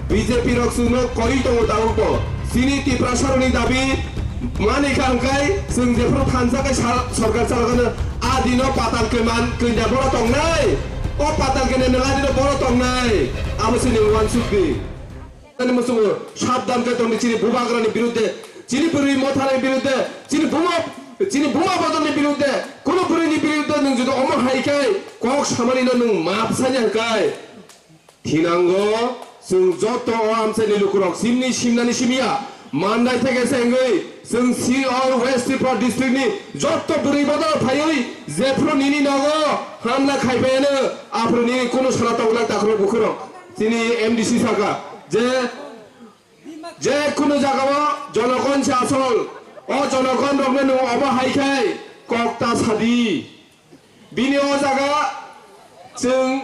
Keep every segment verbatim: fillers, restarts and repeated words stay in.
B J P rok chwngno koi tongo tabukbo. Chini Tiprasarokni dabi manwi kha hwnkhe chwng jephru thansa khe sal-, sorkar chalokgano a dino patal kwman kwnya boro tongnai. O patal kwnya nwng a dino boro tongnai. Abo se nwng uansukdi. Ani muchungo sabdan khe tongdi chini bubagrani birudde, chini bwrwi mothani birudde, chini buma, chini buma bodolni birudde, kunu bwrwini birudde nwng jodi omo hai khe kok samanino nwng map sanya hwnkhe, thinango chwng joto o amchaini lukurok simni simnani simya mandai theke se wngwi chwng si o West Tripura district ni joto bwrwi bodol phaiwi jephru nini nogo hamla khaiphaiano aphru nini kunu sala tongla takhurok bukhurok. Chini M D C saka je, je kunu jagao jonogon se asol, o jonogon rokno nwng obo hai khai kok ta sadi. Bini o jaga chwng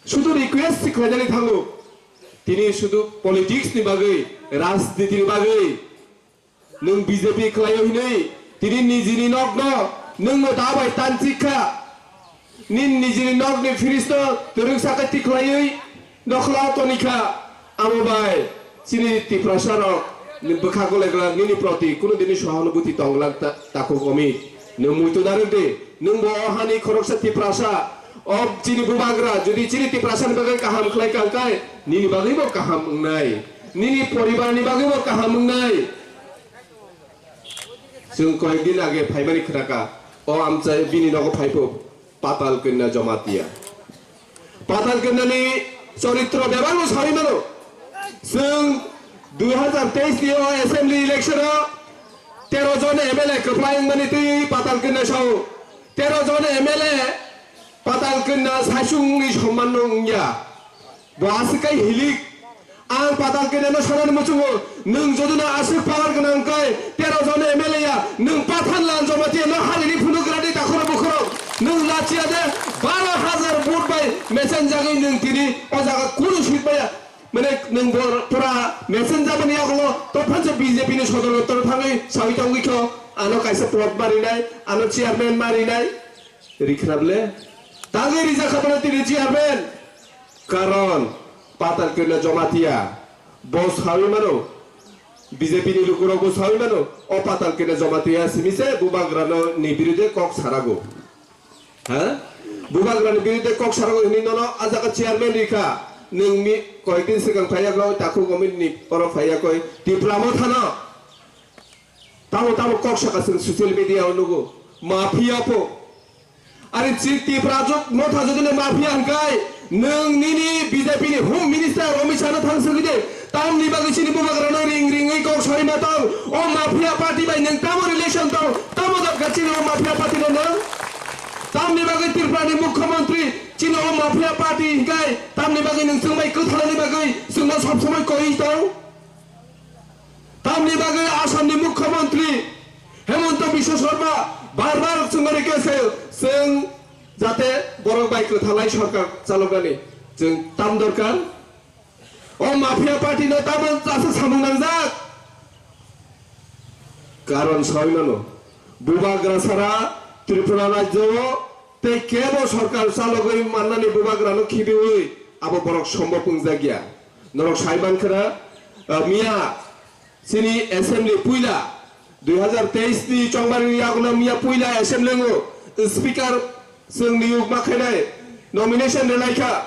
sudu request se khlainani thango. Tini sudu politics ni bagwi, rajniti ni bagwi. Nwng B J P khlaio hinwi tini nijini nokno nwngno da bai tanchik kha. Nini nijini nokni fridge no twrwk sakhe tikhlaiwi nokhla toni kha. Amo bai chini Tiprasa rok ni bwkha gole glak nini proti kunu dini sohanubhuti tong glak ta-, takhuk omi. Nwng muitu narwk di, nwng bo o hani khoroksa Tiprasa. O chini bubagra jodi chini Tiprasa ni bagwi kaham khlai kha hwnkhe nini bagwi bo kaham wngnai. Nini poribar ni bagwi bo kaham wngnai. Chwng koyek din age phaimani khwnakha, o amchai bini nogo phaiphuk Patal Kanya Jamatia. Patal Kanya ni choritro bebak no sawi mano. Chwng dui hazar teis ni o assembly election o tero jon M L A kwplai wngmani twi Patal Kanya sao. Tero jon M L A Patal Kanya saisung ni somman no wngya. Bo aswk kai hilik. Ang Patal Kanya no sanani muchungo, nwng jodi no aswk power gwnang kai, tero jon M L A ya, nwng Pathan Lal Jamatia no harini phunuk radi takhoro bukhoro, nwng lachia de baro hazar vote bai mesen jagwi nwng tini o jaga kunu seat bai ya. Mane nwng bo pura mesen jabani yagulo, tophan se B J P ni sodor doptor thangwi sawi tongwi kho, ano kaisa pod marinai, ano chairman marinai. Rikhnable tangwi rijak kha bono tini chairman. Karon Patal Kanya Jamatia bo sawi mano, B J P ni lukurok bo sawi mano, o Patal Kanya Jamatia simi se bubagrano ni birude kok sarago. Ha? Bubagrani birude kok sarago hini nono a jaga chairman rikha. Nwng mi koyekdin swkang phaiya koi, takhuk omin ni oro phaiya koi, Tipra Motha no. Tamo tamo kok saka chwng social media o nugo. Mafia po. Ari chik Tipra jok motha jodi le mafia hwnkhe nwng nini B J P ni Home Minister Amit Shah no thang swngwi de. Tamni bagwi chini bubagra no ring ringwi kok sari ma tong. O mafia party bai nwng tamo relation tong? Tamo dapka chini o mafia party no nwng? Tamni bagwi Tripura ni Mukhyamantri chini o mafia party hwnkhe tamni bagwi nwng chwng bai kwthalani bagwi chwngno sob somoi koi tong? Tamni bagwi Assamni Mukhyamantri Hemanta Biswa Sarma bar bar chwngmani khe se chwng jate borok bai kwthalai sorkar chaloknani chwng tam dorkar. O mafia party no tamo aswk samung nangjak? Karon sawi mano, bubagra sara Tripura rajyo o tei kebo sorkar chalogwi mannani bubagrano khibiwi abo borok sombob wngjakya. Norok sai mankha na, ah, miya chini assembly puila dui hazar teis ni chongmani yagulo miya puila assembly o speaker chwng niyok ma khainai nomination rwlaikha.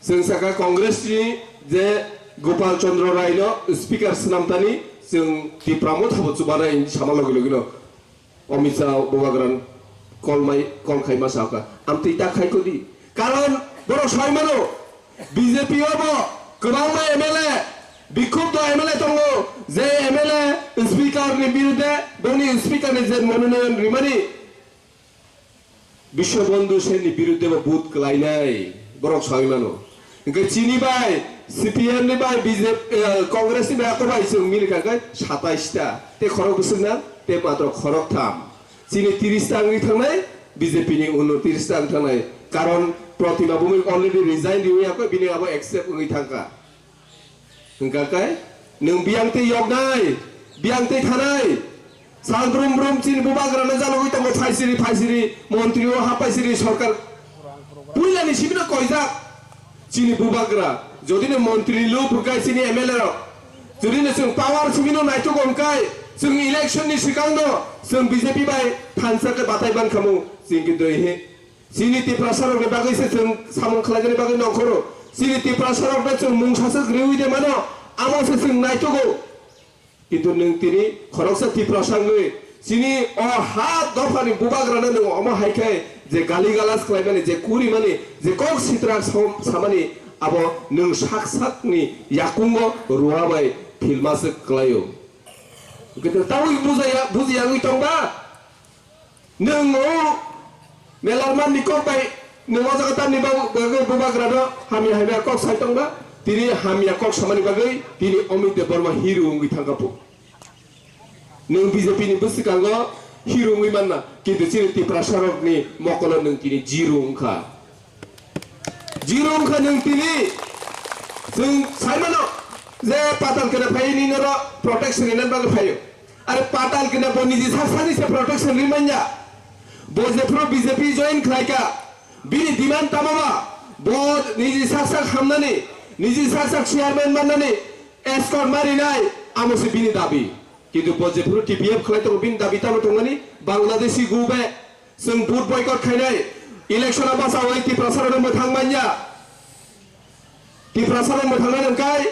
Chwng saka Congress ni je Gopal Chandra Rai no speaker swnamtani chwng Tipra Motha bo chubanai sama logi logi no. Amit Shah bubagra call mai, call khai ma sakha, amtwi ta khai kodi. Karon borok sai mano, B J P o bo kwbangma M L A, bikhuk do M L A tongo, je M L A speaker ni birudde, boni speaker ni je mononoyon rimani, Biswabandhu Sen ni birudde bo vote kwlainai, borok sai mano. Hwnkhe chini bai C P M ni bai B J P, eh, Congress ni bai ako bai chwng mili kha khe satais ta. Tei khorok bwswk na, tei matro khorok tham. Chini tiris ta wngwi thangnai, B J P ni untiris ta wngwi thangnai. Karon Protima Bhowmik already resign riwi ako, bini abo accept wngwi thangkha. Hwnkha khe nwng biyang tei yoknai, biyang tei thanai. Sal brum brum chini bubagrano jalogwi tongo phaisiri phaisiri, montri o ha phaisiri sorkar. Puilani simi no koijak chini bubagra. Jodi no montri ni lup hwnkhe chini M L A rok, jodi no chwng power simi no naithok hwnkhe chwng election ni swkang no chwng B J P bai thansa khe batai ban khamu chwng khe doi he. Chini Tiprasa rok ni bagwi se chwng samung khlainani bagwi nongkhoro. Chini Tiprasa rok no chwng mungsa swk riwi de mano, amo se chwng naithogo. Kintu nwng tini khoroksa Tiprasa wngwi chini o ha dophani bubagrano nwng omo hai khe je gali galas khlaimani, je kurimani, je kok sitra som-, samani, abo nwng sak sakni yakungo ruha bai philmaswk klaio. Kintu tabuk bujaya, bujiya wngwi tongba? Nwng o Melarman ni kok bai nwng o jaga tamni bagwi bubagrano hamya hamya kok sai tongba? Tini hamya kok samani bagwi tini Amit Debbarma hero wngwi thangkha po. Nwng B J P ni bwswkango hero wngwi manna, kintu chini Tiprasa rokni mokolo nwng tini zero wngkha. Zero wngkha nwng tini. Chwng saimano je Patal Kena phai nini oro protection rinani bagwi phaio. Are Patal Kena bo niji sak sakni se protection ri manya. Bo jephru B J P join khlaika, bini demand tamo ba? Bo niji sak sak hamnani, niji sak sak chairman mannani escort marinai, amo se bini dabi. Kintu bo jephru T P F khlai tongo, bini dabi tamo tongmani? Bangladeshi go back. Chwng vote boycott khainai, election o bachaui Tiprasa rokno mwthang manya. Tiprasa rok mwthangnai nang kai,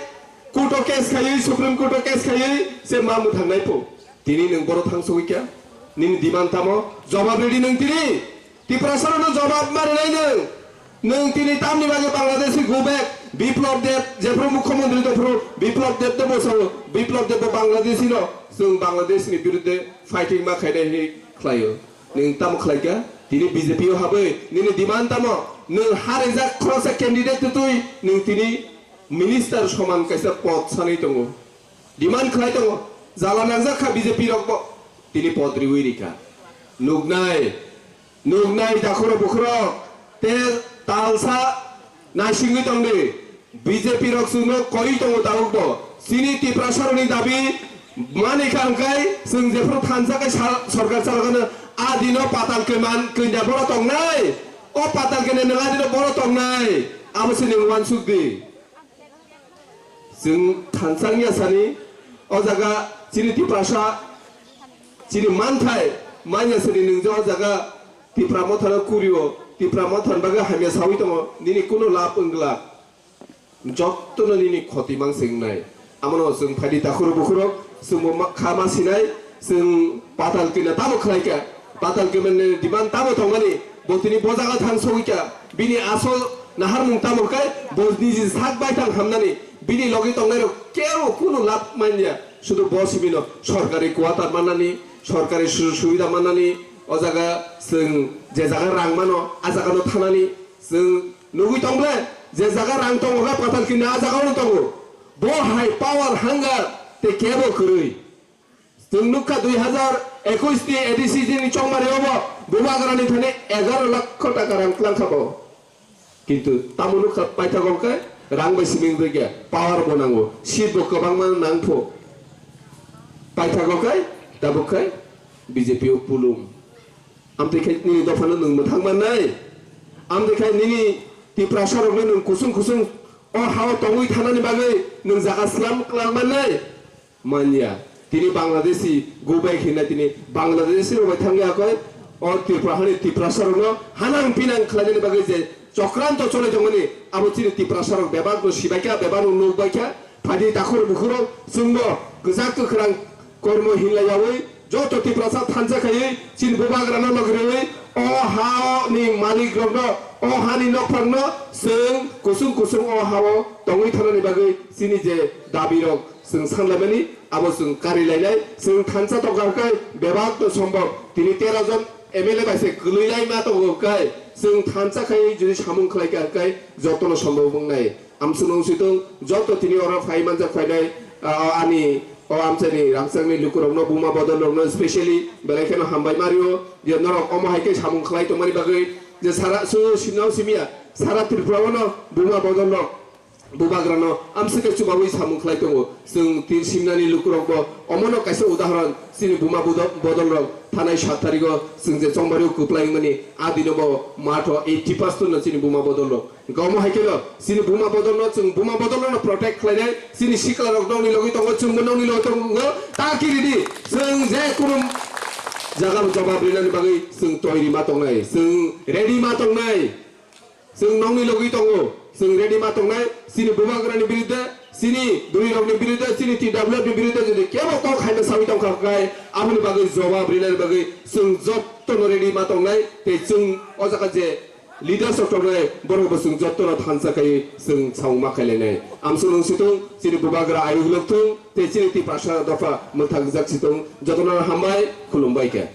court o case khaiwi, Supreme Court o case khaiwi se ma mwthangnai pho. Tini nwng boro thang sogwi kya? Nini demand tamo? Jobab redi nwng tini. Tiprasa rokno jobab marinai nwng. Nwng tini tamni bagwi Bangladeshi go back, Biplab Deb, jephru mukhyamantri tongphru, Biplab Deb tei bwskango, Biplab Deb bo Bangladeshi no, chwng Bangladesh ni birudde fighting ma khainai hinwi khlaio. Nwng tamo khlaikha? Tini B J P o habwi nini demand tamo? Nwng ha rijak khoroksa candidate twtwi nwng tini minister soman kaisa pod sanwi tongo. Demand khlai tongo. Jala nangjak kha B J P rokbo. Tini pod riwi rikha. Nuknai, nuknai dakhoro bukhorok tei talsa naisingwi tongdi. B J P rok chwngno koi tongo tabukbo. Chini Tiprasarokni dabi manwi kha hwnkhe chwng jephru thansa khe sal-, sorkar chalokgano a dino Patal Kena kanya boro tongnai. O Patal Kena nwng a dino boro tongnai. Abo se nwng uansuk di. Chwng thansa wngya sani o jaga chini Tiprasa chini manthai manya sani nwng je o jaga Tipra Mothano kurio, Tipra Mothani bagwi hamya sawi tongo, nini kunu lab wngla. Jottono nini khoti mang se wngnai. Amono chwng phaidi takhurok bukhurok, chwngbo ma-, kha ma sinai, chwng Patal Kena tamo khlaikha, Patal Kenani demand tamo tongmani, bo tini bo jaga thang sogwikha, bini asol naharmung tamo khe, bo niji sak baithang hamnani, bini logi tongnairok kebo kunu lab manya, sudu bo simino sorkari quarter mannani, sorkari sujog subida mannani, o jaga chwng je jaga rang mano, a jagano thanani, chwng nugwi tong ble, je jaga rang tongo khe Patal Kena a jagao no tongo. Bo hai power hunger tei kebo kwrwi. Chwng nukha dui hazar ekush ni A D C ni chongmari o bo bubagrani thani egaro lakh taka rang twlang kha bo. Kintu tamo nukha paithago khe rang bai simi wngwi khe power bo nango, seat bo kwbangma nang pho. Paithago khe tabuk khe B J P o pulung. Amtwi khe nini dophano nwng mwthang mannai? Amtwi khe nini Tiprasarokno nwng kusung kusung o hao tongwi thanani bagwi nwng jaga slam kwlang mannai? Manya. Tini Bangladeshi go back hinna tini Bangladeshi rok bai thangya koi o Tripura hani Tiprasarokno hanang pinang khlainani bagwi je chokranto choli tongmani abo chini Tiprasarok bebak no sibaikha, bebak no nukbaikha. Phaidi takhur bukhurok chwngbo kwchak kwkhrang kormo hinlaiyaui joto Tiprasa thansa khaiwi chini bubagrano logriwi o hani malikrokno, o hani nokphangno chwng kusung kusung o hao tongwi thanani bagwi chini je dabirok chwng sanlaimani abo chwng karilainai, chwng thansa tongkha hwnkhe bebak no sombok tini tero jon M L A bai se kwlwi lai ma tongo hwnkhe chwng thansa khai jodi samung khlai kha hwnkhe jotono sombok wngnai. Amswk nung sitwng joto tini oro phai manjak phainai, ah, ani o amchaini rangchakni lukurokno, buma bodolrokno specially belai kheno hambai mario je norok omo hai khe samung khlai tongmani bagwi je sara su sinao simiya sara Tripura-o no buma bodolrok Bubagrano amswkhe chubawi samung khlai tongo. Chwng tin simnani lukurokbo omono kaisa udahoron, chini buma bodo-, bodolrok thanai sat tarigo chwng je chongbario kwplai wngmani, a dinobo matho eighty percent no chini buma bodolrok. Gomo hai kheno chini buma bodolno chwng buma bodolno protect khlainai, chini siklarok nokni logwi tongo, chwngbo nokni logwi tongo, ta kiri di. Chwng je kunu jaga jawab rinani bagwi chwng toiri ma tongnai, chwng ready ma tongnai. Chwng nokni logwi tongo, chwng ready ma tongnai, chini bubagrani birudde, chini bwrwirokni birudde, chini T W F ni birudde jodi kebo kok haino sawi tongkha khe, aboni bagwi jawab rinani bagwi chwng jottono ready ma tongnai, tei chwng o jaga je leaders rok tongnai, borokbo chwng jottono thansa khai chwng samung ma khailainai. Amswk nwng situng, chini bubagra ayuk lok thung, tei chini Tiprasa dopha mwthangjakchi thung, jotono hambai, khulumbai khe.